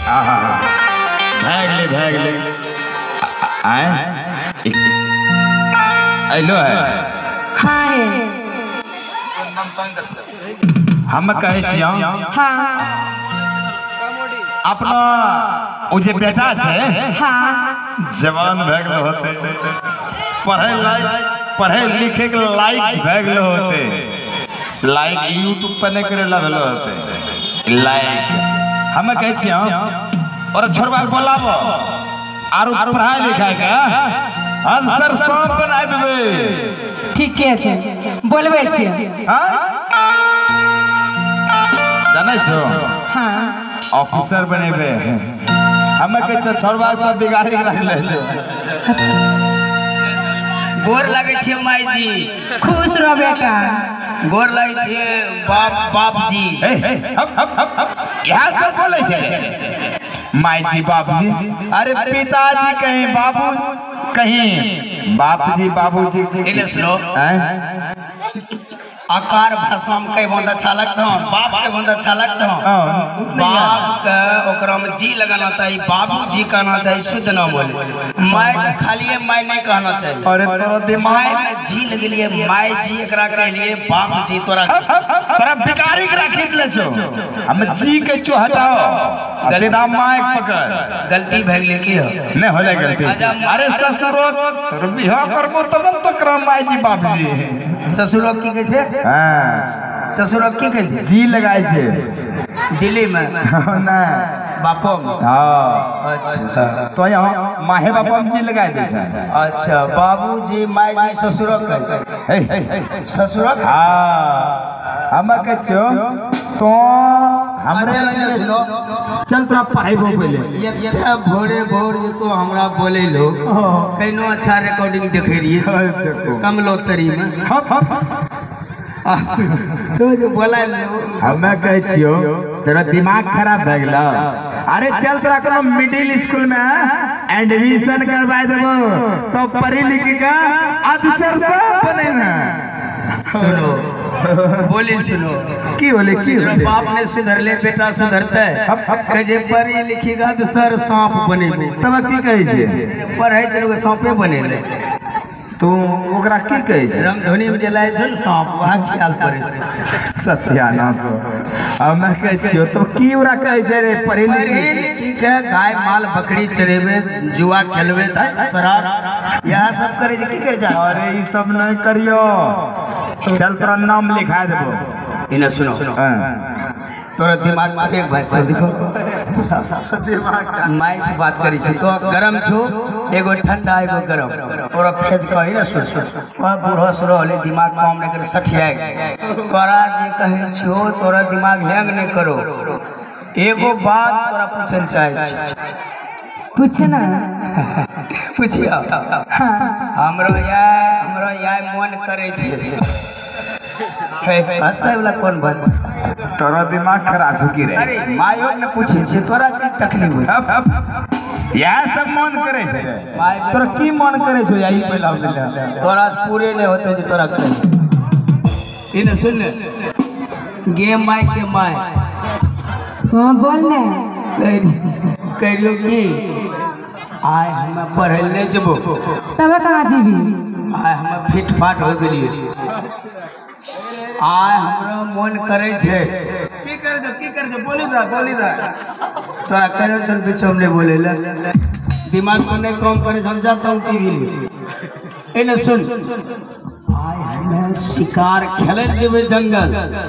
आहा भए गेलै आय अइलो है। हाँ हम कहै छियौ हाँ अपना ओ जे बेटा छै हाँ जवान भए गेल होते, पढ़े लिखे के लायक भए गेल होते, लाइक यूट्यूब पर नहीं करे ला भेल होते लाइक। हम कहै छियौ और छोड़बा के बोलाबो आरो पढ़ाई लिखाई के आंसर सब बना देबै। ठीके छै बोलबै छियै। हां जानै छो हां ऑफिसर बनेबे। हम कहै छियौ छोड़बा के बिगाड़ी के राखले छो। गोर लागै छियै माई जी। खुश रह बेटा। गोर लागै छियै बाप बाप जी। इएह सब बोलै छै माई जी बाप जी। अरे पिताजी कहीं बाबू कहीं बाप जी बाबू जी। इने सुनो आकार भाषा में कई बहुत अच्छा लगता हूँ, बाप के बहुत अच्छा लगता हूँ। बाप के ओकरा में जी लगाना चाहिए, बाबू जी कहना चाहिए, शुद्ध नाम बोले। माय के खाली my नहीं कहना चाहिए। अरे तोरा दिमाग my में जी लगलिए my जी एकरा कहलिए बाप जी। तोरा तोरा बिगाड़ी के राखी ले छो। हम जी के चो हटाओ सीधा my पकड़। गलती भए गेलै की हो नहीं होले गलती। अरे ससुरो तोर बियाह करबो तब तो करम my जी बाप जी। ससुरो की कहै छै? हां ससुरो की कहै छै? जी लगाय छै जिली में ना बापो में। हां अच्छा तो यहाँ माहे बापो में जी लगाय दे छै। अच्छा बाबूजी my जी ससुरो कहै छै। ससुरो हां हम कहै छौ तो हमरे सुनो चल तोरा पढ़ाइबो पहिले। ये भोरे भोर ये तो हमरा बोले लो कइनो अच्छा रिकॉर्डिंग देखे रहिए कमलोतरी में। जो जो बोला लो हमे कहै छियौ तेरा दिमाग खराब भए गेल। अरे चल तोरा कोनो मिडिल स्कूल में एडमिशन करवा देबो तो पढ़ी लिखी के अफसर सब बनेना। सुनो बोली सुनो की होले की होले। बाप ने सुधरले बेटा सुधरते है जे पढ़ी लिखी गा तो सर सांप बनेबो। तब की कहै छै? पढ़ै छै लोग सांपे बनेले। तू ओकरा की कहै छै? रामधुनी में जे लाय छै ने सांप वहाँ ख्याल पड़े सत्यानाश। हमे कहै छियौ तो की ओकरा कहै छै रे? पढ़ी लिखी के गाय माल बकरी चरेबे जुआ खेलबे शराब यह सब करे छै। की करे छै? अरे ई सब नहीं करियो चल तोरा नाम लिखा देबो। इने सुनो तोरा दिमाग में एक भाई साहब देखो my से बात करी छी तो गरम छो एगो ठंडा एगो गरम तोरा फेज कही ना सुन वह बूढ़ा सुरो होले दिमाग काम नहीं करे सठिया तोरा जे कहे छो तोरा दिमाग हैंग नहीं करो। एगो बात तोरा पूछल चाहे छी। पूछ ना। पूछियो। हां हमरो याय मन करे छै। हंसै वाला कोन बात? तोरा दिमाग खराब हो की रे? अरे मायो ने पूछे छै तोरा की तकलीफ होय? इएह सब मन करे छै। तोरा की मन करे छै? यही पहिला तोरा पूरे नहीं होते जे तोरा करे। इने सुन गे my के my. हां बोल ने। कहियो की आय हम पढ़ै ले जबो तब कहां जीबी? आय हम फिट फाट हो गेलिए। आय हमरो मन करे छै की कर दो बोली दा तोरा करे चल बीच हम नहीं बोले ले दिमाग तो नहीं काम करे हम जाता हूं की गेली। एने सुन आय हमें शिकार खेले जेबे जंगल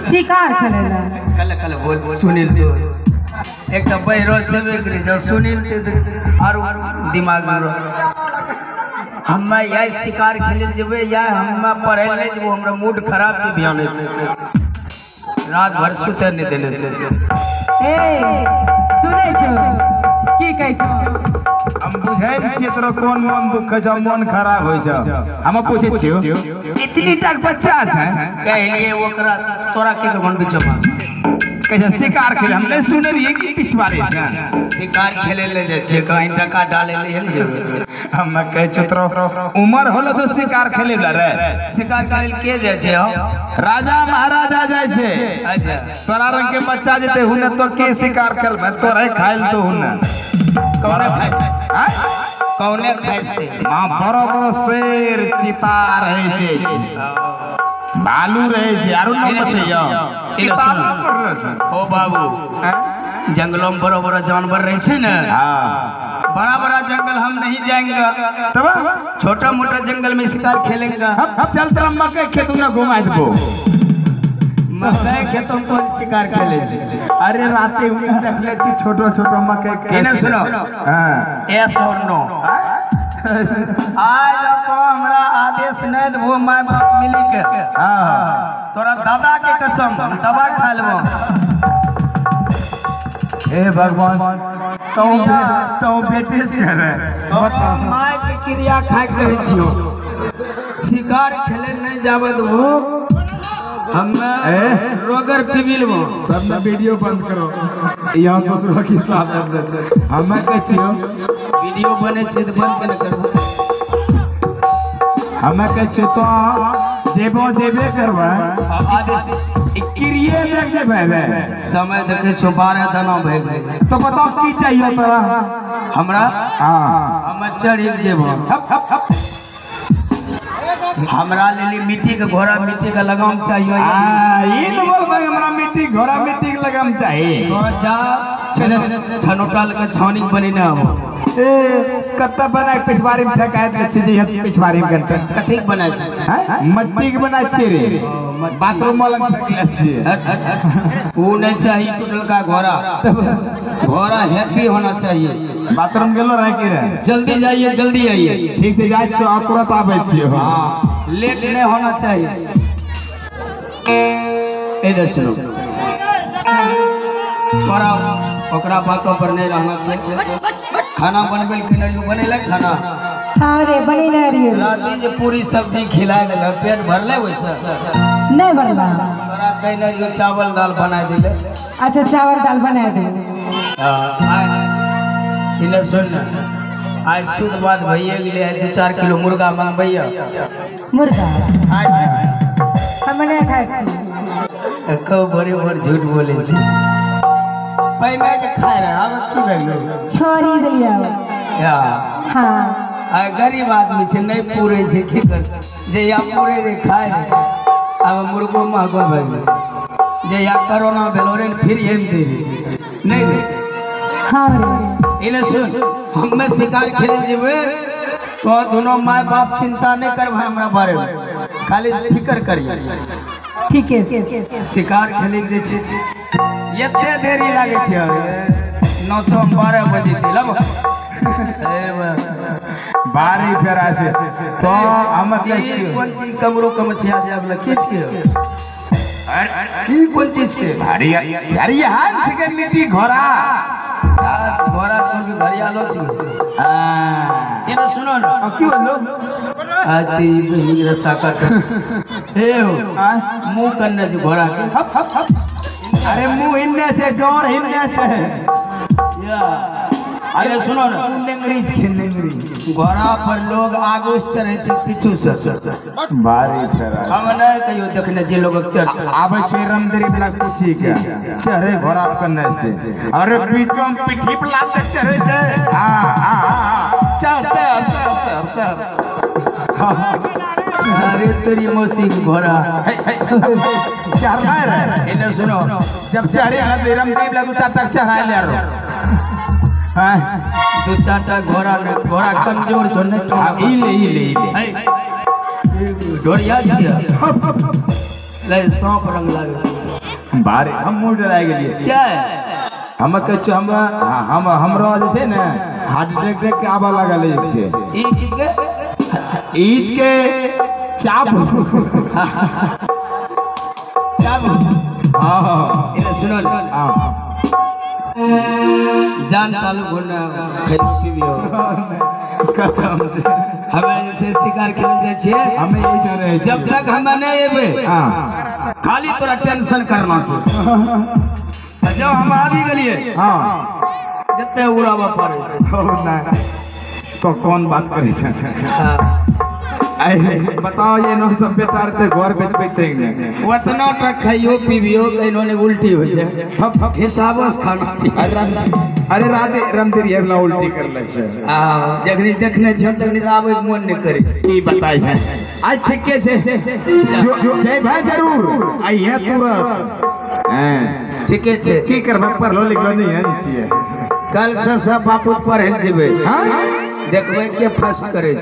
शिकार खेले ला कल कल बोल सुनील तो एक तो बहरो छेबे करे जो सुनील ते आरो दिमाग में हम्मे या शिकार खेले जेबे या हम्मे पढ़े ले जेबो। हमरा मूड खराब छै बिहाने से रात भर सुते नहीं देने। ए सुनै छौ की कहै छौ? हम बुझै छियै तोरा कोन मन दुख छै मन खराब होइ छै। हम पूछै छियौ इतनी टा बच्चा छै कहलिए ओकरा तोरा के मन बिचमा कैसे शिकार खेले हम नहीं सुने रहिए कि पिछवाड़े से शिकार खेले ले जाय छै कहीं टका डाले ले हम जेबै। हम कहै छौ तोरा उमर होलो तो शिकार खेले ला रे। शिकार करे के जाय छै? राजा महाराजा जाय छै। अच्छा तोरा रंग के बच्चा जेते हुने तो के शिकार खेलबे तोरे खाइल तो हुने कौने खाइ कौने खाइते? मां बड़ो बड़ो शेर चीता रहै छै भालू रहै छै आरो न बसैया। ओ बाबू जंगलों में बड़ा बड़ा जानवर रहे छे ना। हाँ बड़ा बड़ा जंगल हम नहीं जाएंगे तब छोटा मोटा जंगल में शिकार खेलेंगे। चल तेरा मकई खेत में घुमा देबो। मकई खेत में कौन शिकार खेले छे? अरे राते हुए देखले छी छोटो छोटो मकई के। ने सुनो। हां एस और नो आज तो हमरा आदेश नहीं देबो my बाप मिली के। हां तोरा दादा के कसम दवा खा लेबो। हे भगवान तो बेटे से रे तोरा my के क्रिया खाय कहै छियो शिकार खेले नहीं जाबे देबो हम्मे रोगर पीबी लेबो। सब में वीडियो बंद करो यहाँ दूसरो के साथ आबि छै। हम्मे कहै छियो वीडियो बने छै त बंद केना करबो? हम्मे कहै छियो तो जेबो जेबे करबै आदेश क्रिये देख जेबै बे। समय देखे छो 12 दाना भए गेलै। तो बताओ की चाहिए तोरा? हमरा हां हम चढ़ि जेबो। हमरा लेली मिट्टी के घोड़ा मिट्टी के लगाम चाहिए। आ ई न बोलबै हमरा मिट्टी घोड़ा मिट्टी के लगाम चाहिए। तो जा छनोटाल के छानी बनेने आबो। ए कत्ता बनाय पिछवाड़ी में फेकायत के छै जे पिछवाड़ी में घंटा कथी के बनाय छै? हैं मट्टी के बनाय छै रे बाथरूम वाला फेकले छियै। ऊ नहीं चाहिए टूटल का घोड़ा। घोड़ा हैप्पी होना चाहिए। बाथरूम गेलो रहे की रे? जल्दी जाइए जल्दी आइए। ठीक से जाय छियो आ तुरंत आबै छियो। हां लेट नहीं होना चाहिए। इधर सुनो तोरा ओकरा बातों पर नहीं रहना चाहिए। खाना बनबे के बनेले खाना? हां रे बनेने रहिए। राती जे पूरी सब्जी खिला देले पेट भरले वैसे नहीं भरला। तोरा कहने रहियो चावल दाल बना दिले। अच्छा चावल दाल बना दे। हां इने सुन ना आज शुद्ध बात भइए गेलै 2-4 किलो मुर्गा मंगबैया। मुर्गा अच्छा हम नहीं खाइ छी। एको बड़े बड़ झूठ बोले छी। पहले जे खाय रहे आब की भेलो? छोड़ी देलियै। या हां आ गरीब आदमी छै नहीं पूरे छै की कर जे या पूरे रे खाय रे। आब मुर्गो महगो भए गेलै जे या कोरोना भेलो रे फिर एम दे रे नहीं रे। हां रे इने सुन हम्मे शिकार खेले जेबै तो दोनों my बाप चिंता नहीं करबै हमरा बारे में खाली फिक्र करिए। ठीक है शिकार खेले जे छै एते देरी लागे छै 9:12 बजे लब भारी फेरा छै तो हम कहै छियो कोन चीज कमरो कम छिया जाबला किछ के की कोन चीज के भारी अरे हाथ छै मिट्टी घोड़ा घोड़ा तो भी घड़ियालो छी। हां इने सुनो ना की बोलो आ तेरी बहनी रस्सा काट हे हो मुंह करने छै घोड़ा के। अरे मुंह हिन्ने छै डोर हिन्ने छै। या अरे सुनो ना नेंगरी छै नेंगरी घोड़ा पर लोग आगू से चढ़े छै पीछू से भारी फेरा। हम नहीं कहियो देखने जे लोग चढ़ आबै छै रामदेरी वाला पूछी के चढ़े घोड़ा पर करने से अरे बीचो में पिठी पर लाद के चढ़े छै। हां हां चढ़ चढ़ चढ़ अरे तेरी मौसी के घोड़ा चढ़ना रे। इने सुनो जब चढ़े ना रामदेरी वाला 2-4 टक चढ़ाय ले रो। हां 2-4 टा घोड़ा ने घोड़ा कमजोर छो ने ई ले ई ले ई ले ढोरिया छिया ले सांप रंग लागे बारे हम मुंह डराय गेलिए। क्या है हम कहै छियो हम हमरा जे छै ने हार्ट अटैक के आबऽ लागल एक से ई चीज के ईच के चाप चाप। हां इने सुनो हां जान तालु घुरना खैबो पीबियो खत्म छै। हमे जे छै शिकार खेल जाइ छियै हमे ई डरे जब तक हम नहीं एबै। हां खाली तोरा टेंशन करना छै। जब हम आबि गेलिए हां जते उड़ाबा पड़े हो ना तो कौन बात करे छै। आइ बताओ ये नो सब बेटा ते घर बेच पेते ने ओतना टा खाइयो पीबियो कइनो ने उल्टी हो जाए हिसाब से खाना। अरे राधे रामदेरी एवला उल्टी कर ले छै। आ जखनी देखने छै तखनी आबै के मन नहीं करे की बताइ छै। आज ठीके छै जय भाई जरूर आइए तुरंत। हां ठीके छै की करबा पढ़लो लिखलो नहीं है छिए। कल से सब बापूत पढ़े जेबै। हां देखबै के फर्स्ट करे।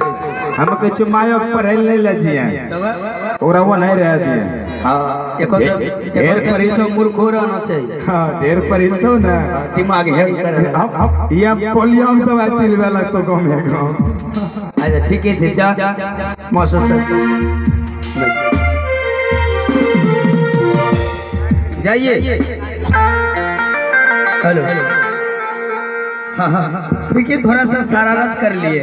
हम कहै छियै मायक पढ़ै नहीं ले जिए ओकरा वो नहीं रह दिए। हां एको ढेर पढ़ै छौ मूर्खो रहना चाहिए। हां ढेर पढ़ी तो ना दिमाग हेल्प करे। हम ये पोलियो में तो तिलवे लगतो कम है कम। अच्छा ठीके छै जा मौसम सर जाइए। हेलो हाँ हाँ देखिए थोड़ा सा शरारत कर लिए,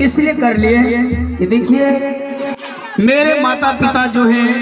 इसलिए कर लिए कि देखिए मेरे माता पिता जो हैं